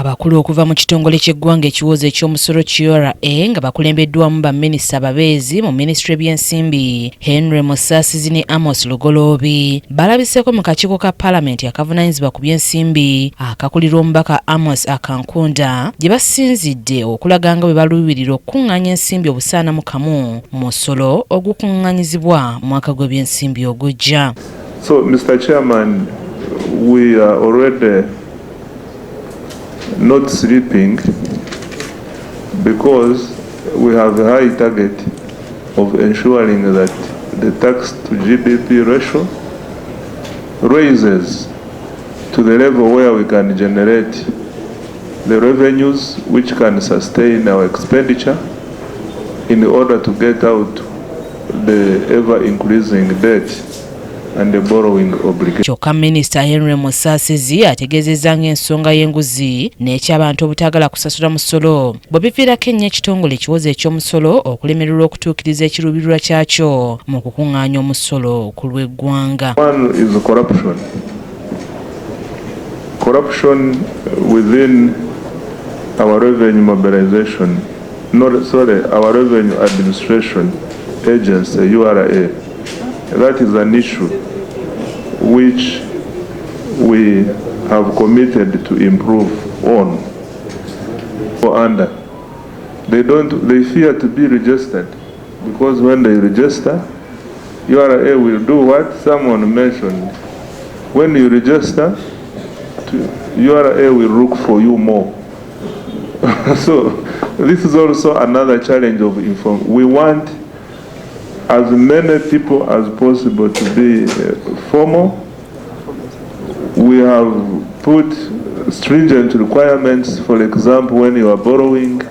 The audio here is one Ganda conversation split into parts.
Abakulu okuva mu kitongole ky'eggwanga ekiwooza eky'omusolo ki URA nga bakulembeddwamu baminisita ababeezi mu minisitule by'ensimbi Henry Musaasizi ne Amos Lugoloobi balabiseeko mu kakiiko ka palamenti akavunaanyizibwa ku by'ensimbi akakulirwa omubaka Amos Akankunda gye basinzidde okulaga nga bwe baluubirira okukuŋŋaanya ensimbi obusaana mu kamu mu musolo ogukuŋŋaanyizibwa mu mwaka gw'ebyensimbi ogujja. So, Mr. Chairman, we are already not sleeping because we have a high target of ensuring that the tax to GDP ratio raises to the level where we can generate the revenues which can sustain our expenditure in order to get out the ever increasing debt and the borrowing obligation. Kyokka Minisita Henry Musaasizi ategeezezza ng'ensonga y'enguzi n'ekyabantu obutaagala kusasula musolo bwe biviirako ennyo ekitongole ekiwoza eky'omusolo okulemererwa okutuukiriza ekiruubirirwa kyakyo mu kukuŋŋaanya omusolo ku lw'eggwanga. One is corruption. Corruption within our revenue mobilization, no, sorry, our revenue administration agency, URA. That is an issue which we have committed to improve on or under. They don't, they fear to be registered because when they register, URA will do what someone mentioned. When you register, URA will look for you more. So this is also another challenge of inform. We want as many people as possible to be formal. We have put stringent requirements, for example, when you are borrowing.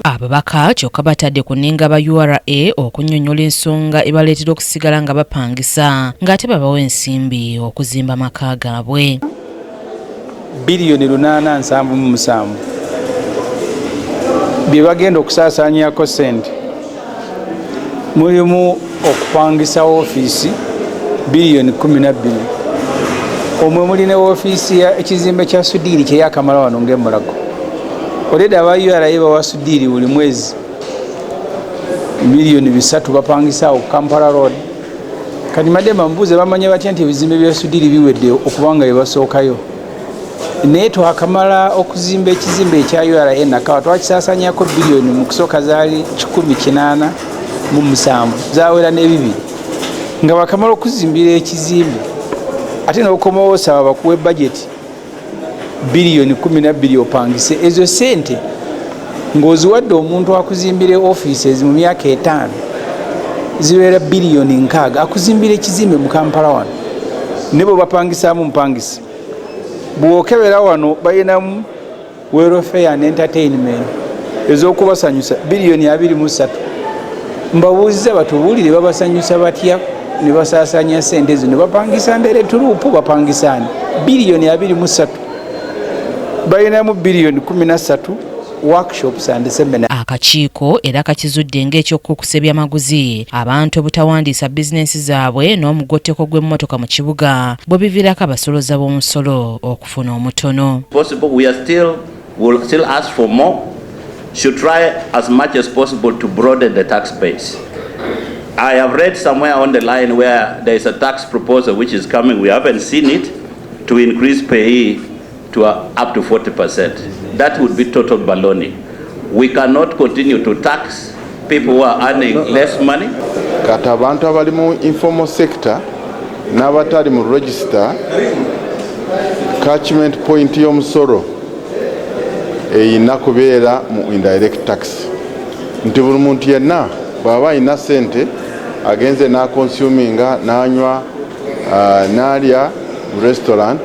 Ababaka kyokka batadde ku nninga ba URA okunnyonnyola ensonga ebaleetera okusigala nga bapangisa ng'ate babawa ensimbi okuzimba amaka gaabwe. Biliyoni 877 bye bagenda okusaasaanyako sente mulimu okupangisa woofiisi biliyoni 12, omwe muli ne woofiisi ya ekizimbe kya Sudiiri kyeyakamala wano ng'e Mulago. Already aba URA bawa Sudiiri buli mwezi miliyoni 300, bapangisa awo ku Kampala Road. Kati madde bamubuuze bamanye batya nti ebizimbe bya Sudiiri biwedde okubanga bye basookayo, naye twakamala okuzimba ekizimbe ekya URA Nakawa, twakisaasanyako biliyoni, mu kusooka zaali 187, zawera n'ebibiri, nga bakamala okuzimbira ekizimbe ate nokomawo osaba bakuwe bajeti biliyoni 12 opangise. Ezo sente ng'oziwadde omuntu akuzimbira offices mu myaka 5 zibeera biliyoni 60, akuzimbira ekizimbe mu Kampala wano. Ne bwe bapangisaamu mupangisi, bwokebera wano balinamu welfare and entertainment ez'okubasanyusa biliyoni 23. Mbabuuziza batubuulire babasanyusa batya ne basaasanya sente zino. Bapangisa Ndere Troupe, bapangisaani? Biliyoni 23 balinamu, biliyoni 13 workshops and seminars. Akakiiko era kakizudde ng'ekyokukukusa ebyamaguzi, abantu obutawandiisa bizinensi zaabwe n'omugotteko gw'emmotoka mu kibuga bwe biviirako abasolooza b'omusolo okufuna omutono. Possible, we are still will still ask for more, should try as much as possible to broaden the tax base. I have read somewhere on the line where there is a tax proposal which is coming, we haven't seen it, to increase PAYE to up to 40%. That would be total baloney. We cannot continue to tax people who are earning less money. Kati abantu abali mu informal sector n'abatali mu register, catchment point y'omusolo eyina kubeera mu indirect tax, nti buli muntu yenna bw'aba alina sente agenze n'aconsuminga, n'anywa, n'alya mu restaurant,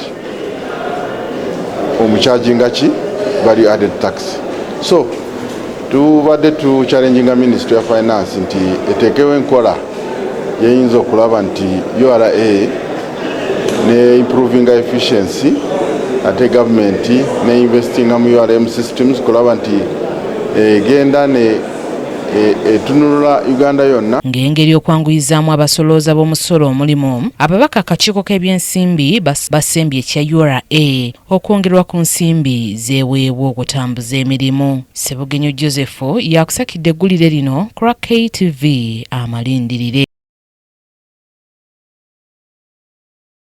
omucharginga ki? Value added tax. So tubadde tuchallenginga Ministry ya Finance nti eteekewo enkola yeyinza okulaba nti URA ne improvinga efficiency, ate gavumenti ne investinga mu URM systems kulaba nti egenda ne etunulula Uganda yonna. Ng'engeri okwanguyizaamu abasolooza b'omusolo omulimu, ababaka akakiiko k'ebyensimbi basembye ekya URA okwongerwa ku nsimbi zeeweebwa okutambuza emirimu. Sebugenyo Joseph yakusakidde eggulire lino ku lwa KTV amalindirire.